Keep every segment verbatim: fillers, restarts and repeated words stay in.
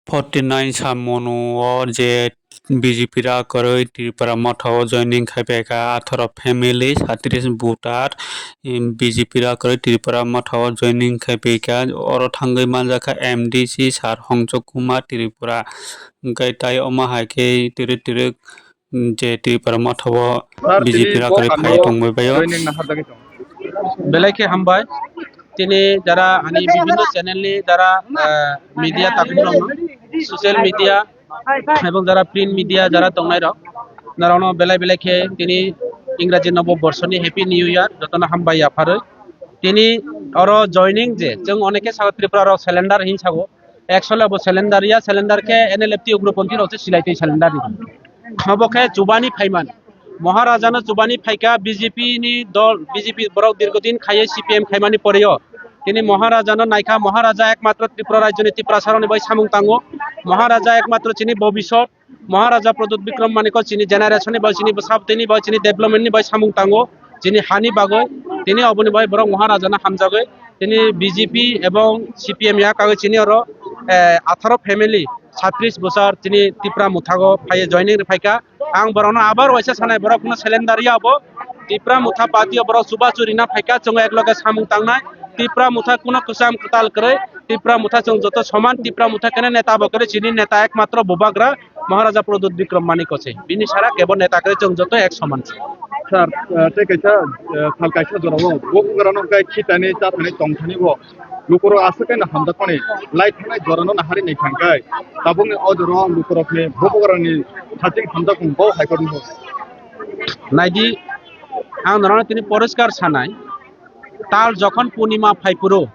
Forty nine samung o je B J P ra kwrwi Tripura motha o joining khai phaikha atharo family, satris voter, em, B J P ra kwrwi Tripura motha o joining khai phaikha. Oro thangwi manjakha M D C Sir Hongchok Kumar Tripura. Hwnkhe tai omo hai khe twrwk twrwk je Tripura motha o Sir, B J P tini ra bo kwrwi phai ano tongbai baio. Joining naharjagwi tongo. Belai khe hambai. Tini jara ani bibhinno channel ni jara, eh, media takung rok, social media ebong jara print media jara tongnai rok, norokno belai belai khe tini Ingraji Nobo Borsoni Happy New Year, jotono hambai yapharwi. Tini oro joining je chwng oneke sao Tripura rok cylinder hin sago, actually abo cylinder ya, cylinder khe N L F T ugroponthi rok se silai twi cylinder ni. Obo khe chubani phaiman. Maharaja no chubani phaikha B J P ni dol, B J P borok dirgodin khaiye C P M khaimani poreo. Tini Maharaja no naikha, Maharaja ekmatro Tripura rajyoni Tiprasa rokni bai samung tango. Maharaja ekmatro chini bobisot, Maharaja Pradyut Bikram Manikko chini generation ni bai, chini bwsabtwi ni bai, chini development ni bai samung tango. Chini hani bagwi, tini oboni bai borok Maharaja no hamjagwi, tini B J P ebong C P M ya kagwi chini oro, eh, atharo family, satris bosor chini Tipra mothago phaiye joining rwphaikha. Ang borokno abar waisa sanai, borok kuno cylinder ya obo. Tipra motha party o borok chubachu rina phaikha, chwng ekloge samung tangnai. Tipra motha kuno kwcham kwtal kwrwi, Tipra motha chwng joto soman, Tipra motha kene neta bo kwrwi, chini neta ekmatro Bubagra Maharaja Pradyut Bikram Manikko se. Bini sara kebo neta kwrwi, chwng joto ek soman se. Sir, eh, tei kaisa, eh, sal kaisa jorao bo bubagrano khe khitani chathani tongthani bo lukurok aswk khe hamjakmani lai thangnai jorano nahari nai thangkhai, tabukni o jorao lukurokni bubagrani thaching hamjakmung bo hai kormo. Naidi, ang norokno tini poriskar sanai, tal jokhon punima phai phuru,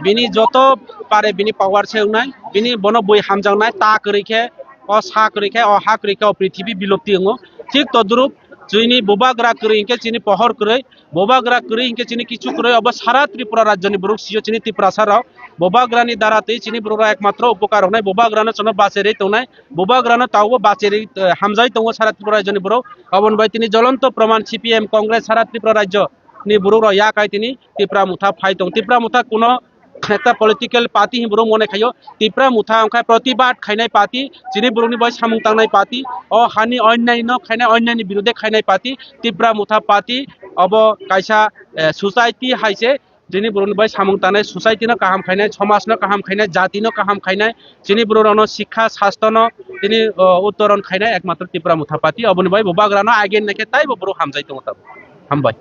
bini joto pare bini power se wngnai, bini bono bui hamjaknai, ta kwrwi khe, o sa kwrwi khe, o ha kwrwi khe, o prithibi bilopti wngo. Thik todrup chini bubagra kwrwi hinkhe chini pohor kwrwi, bubagra kwrwi hinkhe chini kichu kwrwi, obo sara Tripura rajyoni borok sio chini Tiprasa rok. Bubagrani dara twi chini borok rok ekmatro upokar wngnai, bubagrano chwngno bacherwi tongnai, bubagrano tabukbo bacherwi, eh, hamjai tongo sara Tripura rajyoni borok. Oboni bai tini jolonto proman C P M Congress sara Tripura rajyo ni borok rok ya kai tini Tipra motha phai tong. Tipra motha kuno ekta political party hin borok mone khaio. Tipra motha wngkha protibad khainai party, chini borokni bai samung tangnai party, o hani onyai no khainai, onyai ni birode khainai party. Tipra motha party obo kaisa, eh, society hai se, chini borokni bai samung tangnai, society no kaham khainai, somaj no kaham khainai, jati no kaham khainai, chini borok rokno sikha, sastho no tini, o, uttoron khainai ekmatro Tipra motha party. Oboni bai bubagrano again naikhe taibo borok hamjai tongo tabuk. Hambai.